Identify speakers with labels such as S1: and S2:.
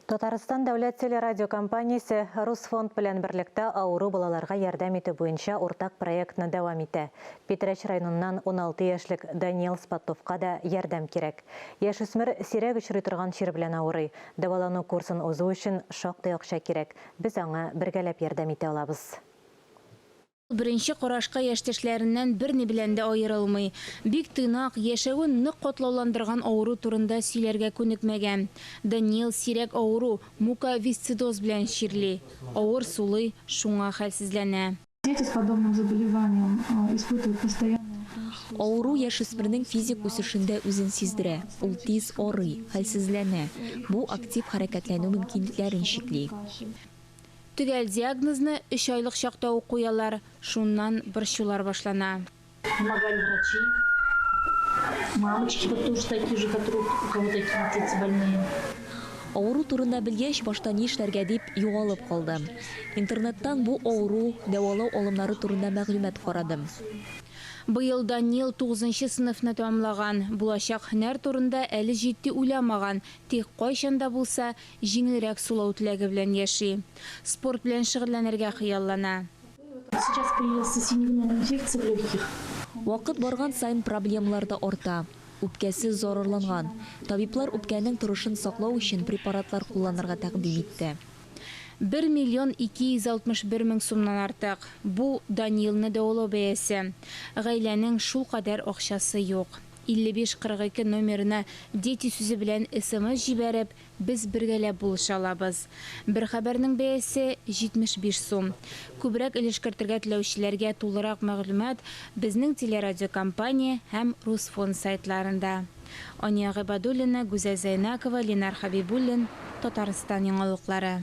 S1: Татарстан дәүләт телерадиокомпаниясе Русфонд белән берлектә авыру балаларга ярдәм итү буенча уртак проектны дәвам итә. Питрәч районыннан 16 яшьлек Даниил Спаттовка да ярдәм кирәк. Яшүсмер сирәк очрый торган чир белән авырый. Дәвалану курсын узу өчен шактый акча кирәк. Без аңа бергәләп ярдәм итә алабыз.
S2: Ул беренче карашка яшьтәшләреннән берни белән дә аерылмый. Бик тыйнак, яшәвен нык катлауландырган авыру турында сөйләргә күнекмәгән. Даниил сирәк авыру, муковисцидоз белән чирли. Авыр сулый, шуңа хәлсезләнә.
S3: Дети с подобным заболеванием испытывают постоянную хроническую
S4: Авыру яшүсмернең физик үсешендә үзен сиздерә, ул тиз арый, хәлсезләнә. Бу актив хәрәкәтләнү мөмкинлекләрен чикли.
S2: Төгәл диагнозны өч айлык чакта ук куялар, шуннан борчулар башлана.
S5: Помогали врачи, мамочки вот тоже такие же, которые у кого такие дети больные.
S4: Авыру турында белгәч, башта ни эшләргә дип югалып калдым. Интернеттан бу авыру, дәвалау алымнары турында мәгълүмат карадым.
S2: Быел Данил тугызынчы сыйныфны тәмамлаган. Булачак һөнәр турында әле җитди уйламаган, тик кайчан да булса Җиңелрәк сулау теләге белән яши. Спорт белән шөгыльләнергә хыяллана.
S5: Сейчас появился синегнойная инфекция в легких.
S4: Вакыт барган саен проблемалар да арта. Үпкәсе зарарланган. Табиблар үпкәнең торышын саклау өчен препаратлар кулланырга тәкъдим итте.
S2: Бер миллион 261 мең сумнан артык. Бу, Даниилны дәвалау бәясе. Гаиләнең шулкадәр акчасы юк. 55 42 номерына Дети сүзе белән смс җибәреп, без бергәләп булыша алабыз. Бер хәбәрнең бәясе, 75 сум. Күбрәк өлеш кертергә теләүчеләргә тулырак мәгълүмат безнең телерадиокомпания һәм Русфонд сайтларында. Ания Гыйбадуллина, Гүзәл Зәйнакова, Ленар Хәбибуллин, Татарстан яңалыклары.